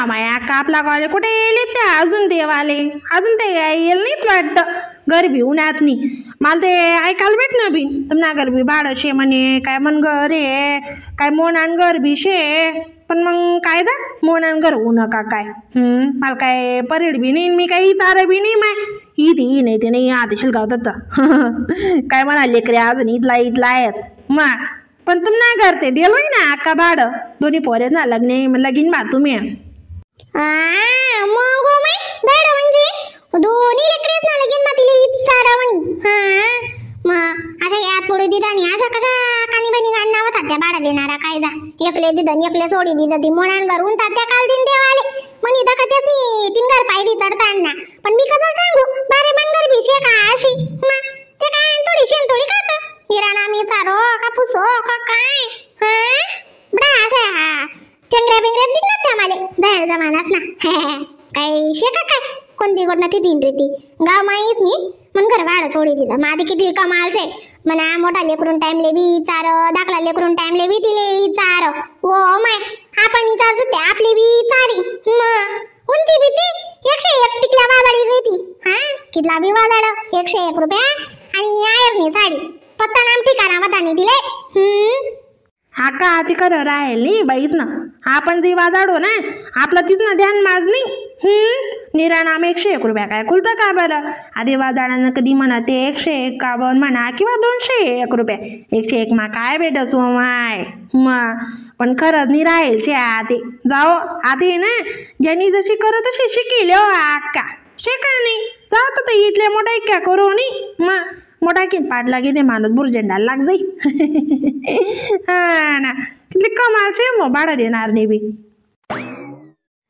ना माया का आपला गावले कुठे येईल त्या अजून देवाले अजून ते येईल नाहीच वाटतं गरबी उन्हात नाही मला ते ऐकायला भेट ना बी तुमना गरबी भाडं शे म्हणे काय मन घर आहे काय मोनान गरबी शे पण मग काय दा मोनान घर होऊ नका काय मला काय परेड बी नाही मी काही तार बी नाही माय ही ती नाही ते नाही आता शिलगाव दत्त काय म्हणा लेकरे अजून इथला इथला आहेत मा पण तुम ना करते दिलोय ना अक्का भाडं दोन्ही पोरेच ना लग्न लगीन बा तुम्ही मग माय भाडं म्हणजे दोन्ही लेकरेच ना लगीन बा तिले इचारा म्हणी. हा मग अशा यात पुढे दिदा आणि अशा कशा कानी बनी गाणं होता त्या भाडं देणारा काय जा एकले दिदन एकले सोडी दिलं ती मोणान घरून तात्या काल दिन देवाले म्हणी दखतेच मी तीन घर पायरी चढताना पण मी कसं सांगू बारे बनगर बी शे का अशी मग ते काय थोडी शेण थोडी खात हिराणा मी चारो का पुसो का काय हा बडा अशा हा चंगऱ्या बिंगऱ्या दिसणार त्या मला जायला जमानाच ना काय शे का काय कोणती गोड ती दिन रे ती गाव माहीत नाही मन घर भाडं सोडी दिलं माझी किती कमाल छे मना मोठा लेकरून टाइमले बी चार दाखला लेकरून टाइमले बी दिले चार ओ my आपण विचार सुद्धा आपली बी चारी मग उंची बी ती 101 टिकल्या वाजाडी गई हा कितला बी वाजाड 101 रुपया आणि आयरनी साडी पत्ता नाम ठिकाणा वदानी दिले. हा का ती खरं राहील नाही बाईच ना आपण जे वाजाडो ना आपलं तीच ना ध्यान माज नाही. निरा नाम 101 रुपया काय खुलतं का बरं आधी वाजाडानं कधी म्हणा ते 151 म्हणा किंवा 201 रुपया 101 मा काय भेटस माय मग पण खरंच नाही राहील शे आते जाओ आते ना ज्यांनी जशी करत तशी शिकेल हो अक्का शेका नाही जाऊ तर इथल्या मोठा इतक्या करू नाही मग मोठा की पाडला की ते माणूस बुरजेंडाला लाग जाई. हा ना किती कमाल शे मग भाडं देणार नाही बी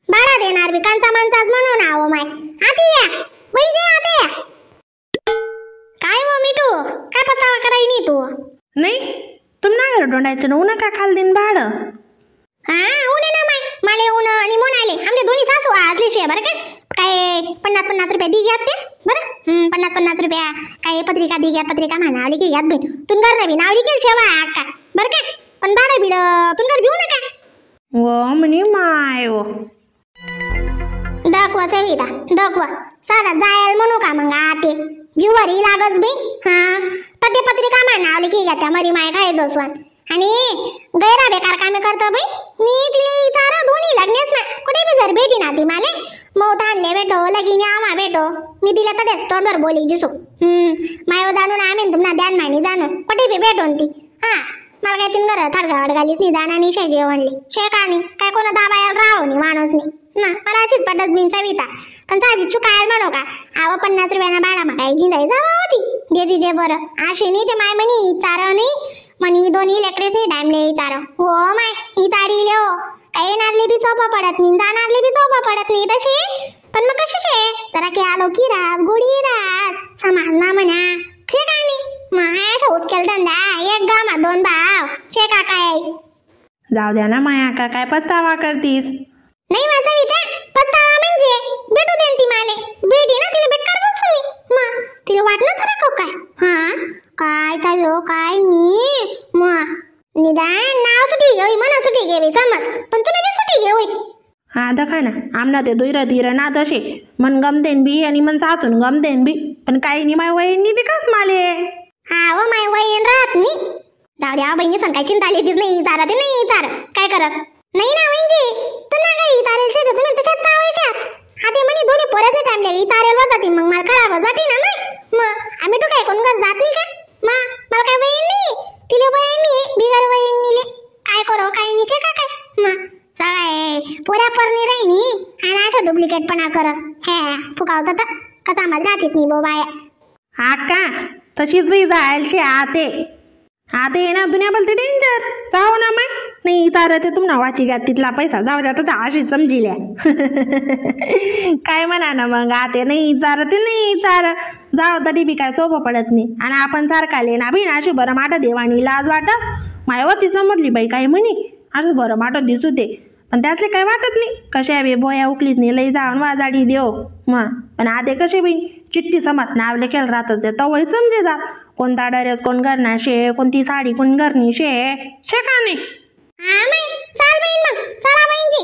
भाडं देणार बी कांचा माणसाच म्हणून आहो माय आती या वैजे आते या काय हो मिठू काय पस्तावा कराई नाही तू नाही तुम ना घर डोंडायचं ना उन्हा का खाल दिन भाडं. हा ऊन ना माय माले ऊन आणि मोन आले आमचे दोन्ही सासू असली शे बरं का काय 50-50 रुपये दी घ्यात ते बरं 50-50 रुपया काय पत्रिका दी घ्यात पत्रिका नावली की घ्यात बहीण तुनगर नवी नावली केली शेवा अक्का बरं का पण भाडं बिड तुनगर घेऊ नका व म्हणे माय वो दाखवा सविता दाखवा साधा जायल म्हणू का मग आते जीवारी लागस बी हा तर ते पत्रिका नावली की घ्या मरी माय काय जसवान आणि गैरा बेकार कामे करतो बाई मी तिले इचारा दोन्ही लग्नेच ना कुठे बी जर भेटी ना ती माले मग आणले भेटो लगीन आमा भेटो मी तिला तसेच तोंडवर बोली जिसो माय जाणून आम्ही तुम्हाला ध्यान मानी जाणून कुठे बी भेटून ती हा मला काय तीन घर थडगा वडगालीच नाही जाणार नाही शे जेवणली शे का नाही काय कोणा दाबायला राहू नाही माणूस नाही ना मला अशीच पटत बिन सविता पण साधी चुकायला म्हणू का आव 50 रुपयाना भाडा मग काय जिंदाई जावा होती दे दे बरं अशी नाही ते माय म्हणी चार नाही म्हणी दोन्ही लेकरेच नाही टाइमले चार हो माय ही चारी हो काही येणारले बी सोपं पडत नाही जाणारले बी सोपं पडत नाही तशी पण मग कशी शे जरा की आलो की रात गोडी रात समाज ना म्हणा शे का नाही मग अशा उचकेल धंदा एक गामा दोन भाव शे का काय जाऊ द्या ना माया का काय पस्तावा करतीस नाही माझा विता पस्तावा म्हणजे भेटू दे ती माले भेटी ना तिला बेकार बोलतो मी मग तिला वाटलं जरा काय हा काय चालू काय नी मग निदान नाव सुटी घेई म्हणा सुटी घेवी समज पण तुला बी सुटी घेई. हा दखा ना आमना ते दुईर तीर ना तसे मन गमतेन बी आणि मन सासून गमतेन बी पण काही नाही माय वय नाही ते कस माले हा व माय वयन राहत नी जाऊ द्या बहिणी सांग काय चिंता आली नाही तारा ते नाही तार काय करत नाही ना वहिनी तू ना काही तारेल शे तुम्ही तशाच तावायच्यात हा ते म्हणे दोन्ही पोराचे टाइमले तारेल वजाती मग मला खराब वाटी ना मग आम्ही तू काय कोण घर जात नाही का मग मला काय वयन नाही तिले वयन नाही बिगर वयन नाही काय करो काय नाही का काय मग सगळे पोऱ्या परणी राहिनी आणि अशा डुप्लिकेटपणा करस हे फुकावत तर कसा मला राहतीत नाही बो बाया. हा का तशीच बाई जायलशे आते आते ना दुनिया बोलते डेंजर जाओ ना माय नाही तार ते तुमना वाची घ्या तिथला पैसा जाऊ द्या तर अशी समजिल्या काय म्हणा ना मग आते नाही चार ते नाही चार जाऊ तरी बी काय सोपं पडत नाही आणि आपण सारखा ना बी ना अशी बरं माट देवानी लाज वाटस मायवती समजली बाई काय म्हणे असं बरं माट दिसू ते पण त्यातले काय वाटत नाही कशा बी बोया उकलीच नाही लई जाऊन वाजाडी देव मग पण आते कसे बी चिठ्ठी समज नावले केलं राहतच ते तवय समजे जात कोणता ड्रेस कोण घरना शे कोणती साडी कोण घरनी शे शे का नाही. हा माई चाल बहीण मग चला बहीणजी.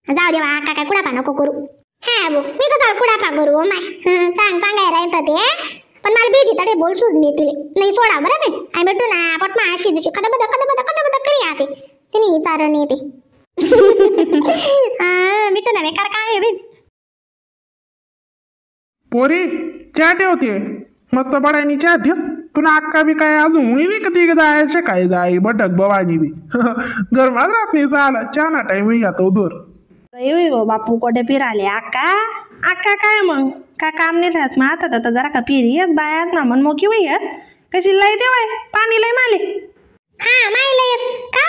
जाऊ दे आका काय कुडापा नको करू. हा बो मी कसा कुडापा करू हो माय. सांग सांगाय राहतं ते पण मला भीती तडे बोलसूच मी तिले नाही सोडा बरं मी आई भेटू ना पटमा अशी जशी कदबद कदबद कदबद करी आते तिने विचारण येते. हा मिठू ना बेकार काय आहे बे. पोरी चहा ठेवते मस्त बडायनी चहा दिस तुला अक्का बी काय अजून बी कधी जायचे काय जाई बटक भवानी बी गरमात राहत नाही झाला चहा ना टाइम घ्या तो दूर. अयो बापू कोठे फिराले अक्का अक्का काय मग काय काम नाही राहत मग आता तर जरा का फिरी येस बायात ना मन मोकी होई येस कशी लय देवाय पाणी लय माले. हा माय लय का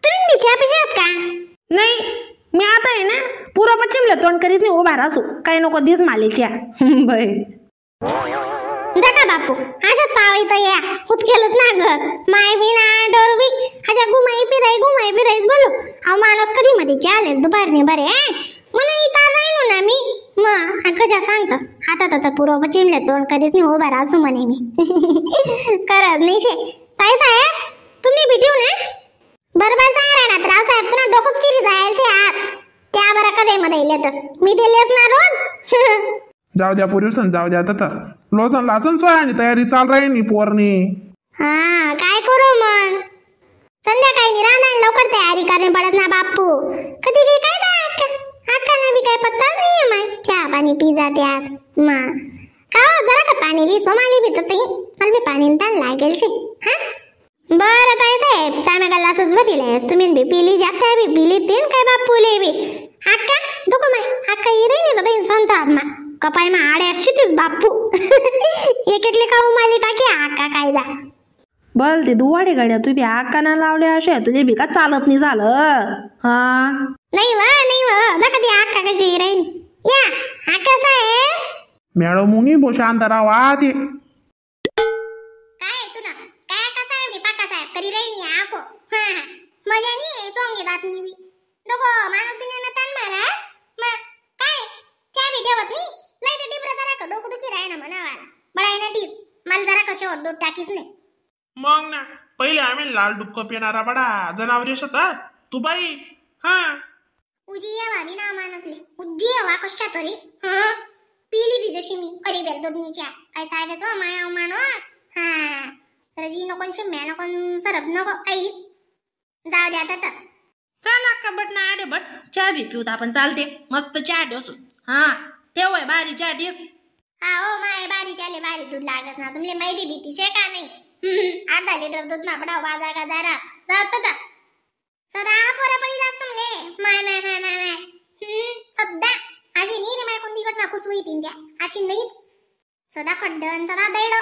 तुम्ही बी चहा पिशात का? नाही मी आता आहे ना पुरा पश्चिमला तोंड करीत नाही उभा राहसू काय नको दिस माले चहा. बाई जका बापू अशाच पाव इथं या उचकेलच ना घर माय बी ना डोर बी अशा घुमाई फिराई घुमाई फिराईच बोलू. अहो माणूस कधी मध्ये चालेल दुपारने बरे मला इथं राहिलो ना मी मग कशा सांगतास आता तर पुरं चिमले तोंड कधीच नाही उभा राहसू म्हणे मी. करत नाही शे ताई साहेब तुम्ही भेटू ना बरोबर सांग ना रावसाहेब तुला डोकंच फिरी जायचे आत त्या बरं कधी मध्ये येतच मी दिलेच ना रोज. जाऊ द्या पोरी जाऊ द्या आता लोचन लाचन सोय आणि तयारी चाल राहील पोरनी. हा काय करू मग संध्याकाळी राहणार लवकर तयारी करणे पडत ना बापू कधी काही काय अक्का अक्का ना बी काय पत्ता नाही माय चहा पाणी पी जात्यात मा का जरा का पाणी ली सोमाली बी तर मला बी पाणी ताण लागेल शे. हा बरं ताई साहेब तामे गल्लासच भरिले तुम्ही बी पिली जात बी पिली तीन काय बापू ले बी अक्का दुको माय अक्का ये नाही तर सांगतो मा कपाय मा आडे अशी तीच बापू. एक एकले खाऊ माली टाकी आका काय जा बल ते दुवाडे गाड्या तू बी आका ना लावले असे तुझे बी का चालत नाही झालं. हा नाही वा नाही वा नका ती आका कशी राहील या आका साहेब मॅडम मुंगी बो शांत राहा ते काय तू ना काय आका साहेब नी पाका साहेब करी राही आको. हा मजा नाही सोंगे दात नी बी दोघो माणूस बिन ना तान मारा मग काय चहा बी ठेवत नाही नाही तर डिबरा जरा का डोकं दुखी राही ना म्हणावा बडाय ना टीस मला जरा कशा दूध टाकीच नाही. मग ना पहिले आम्ही लाल डुक्क पिणारा बडा जनावरी शकता तू बाई. हा उजी यावा मी ना मानसले उजी यावा कशा तरी. हा पिली ती जशी मी करी बेल दूधनी चहा काय साहेब हो माया माणूस. हा रजी नको शिम्या नको सरप नको काहीच जाऊ द्या आता. चल अक्का बट ना आडे बट चहा बी पिऊत आपण चालते मस्त चहा ठेवसू. हा ठेव आहे बारी चहा दिस. हा हो माय बारी चाले बारी दूध लागत ना तुमले माहिती भीती शे का नाही. अर्धा लिटर दूध मापडा वाजा का जरा जात ता सदा पोरा पडी जास तुमले माय माय माय माय माय. सदा अशी नाही रे माय कोणती घटना कुसवी तीन त्या अशी नाहीच सदा खड्डन सदा दैड.